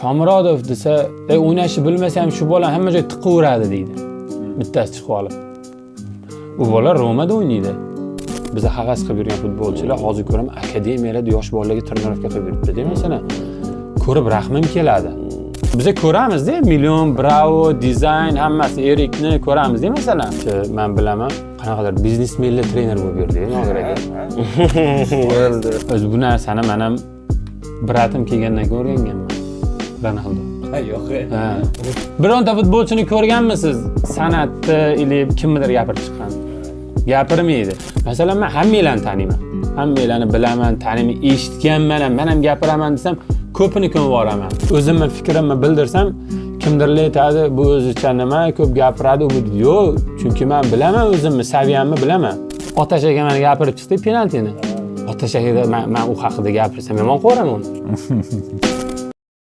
Shomurodov desa, o'ynashni bilmasa ham shu bola hamma joyga tiqaveradi deydi. Bittasi chiqib olib. U bola Romada o'ynaydi. Biza havas qilib yurgan futbolchilar hozir ko'raman, akademiyalarda yosh bolalarga тренировка qilib yuribdi-da, masalan. Ko'rib rahmim keladi. Biza ko'ramizda million, bravo, dizayn, hammasi Erikni ko'ramizda, masalan. Man bilaman, qanaqadir biznesmenlar trener bo'lib yurdi, Nodir aka. Bo'ldi. O'zi bu narsani man ham брат im kelgandan keyin o'rganganman. Ronaldo. Yo'q. Ha. Bironta futbolchini ko'rganmisiz? San'atni или kimnidir gapirib chiqqan? Gapirmaydi. Masalan, men hammanglarni taniyman. Hammanglarni bilaman, taniyman, eshitganman ham, men ham gapiraman desam, ko'pini ko'mib yuboraman. O'zimni fikrimni bildirsam, kimdirlar aytadi, bu o'zicha nima, ko'p gapiradi, bu yo'q, chunki men bilaman o'zimni saviyamni bilaman. Otash aka meni gapirib chiqdi penaltini. Otash aka, man u haqida gapirsam yomon ko'raman uni.